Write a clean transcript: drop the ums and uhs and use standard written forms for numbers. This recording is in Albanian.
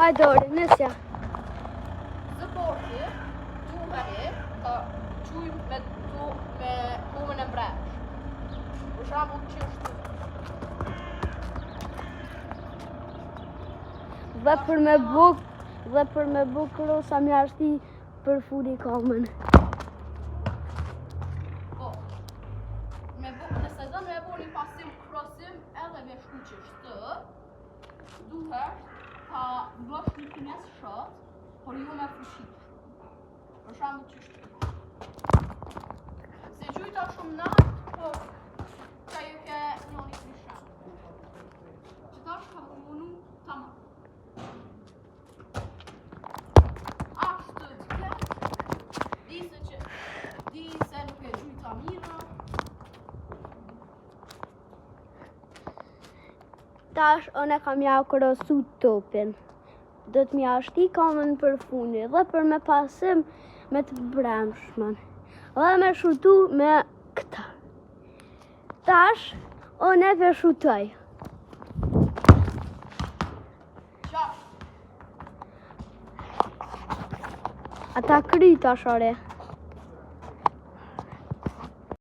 Ajde ore, nësja. Së porti, duheni ta qujmë me, tu, me kumën e mbresh. Për shembull qështu. Dhe për me buk, dhe për me buk krosa m'ja shti për funi kamën. Po. Me bu, nëse do me bu një pasim krosim edhe me shku qështu, duhesh ta bësh një kines shot, por jo me fuqi. Për shembull qështu. Se gjujta shumë nalt, po qa ju ke njoni për shembull. Që tash kam u munu tamam. Ashtu të ketë, di se që, di se nuk e gjujta mira, Tash unë kam ja krosu topin. Do të m'ja shti kamën për funi dhe për me pasim me të bremshmen. Dhe me shutu me këta. Tash unë e shutoj. qashtu. Ata kry tash ore.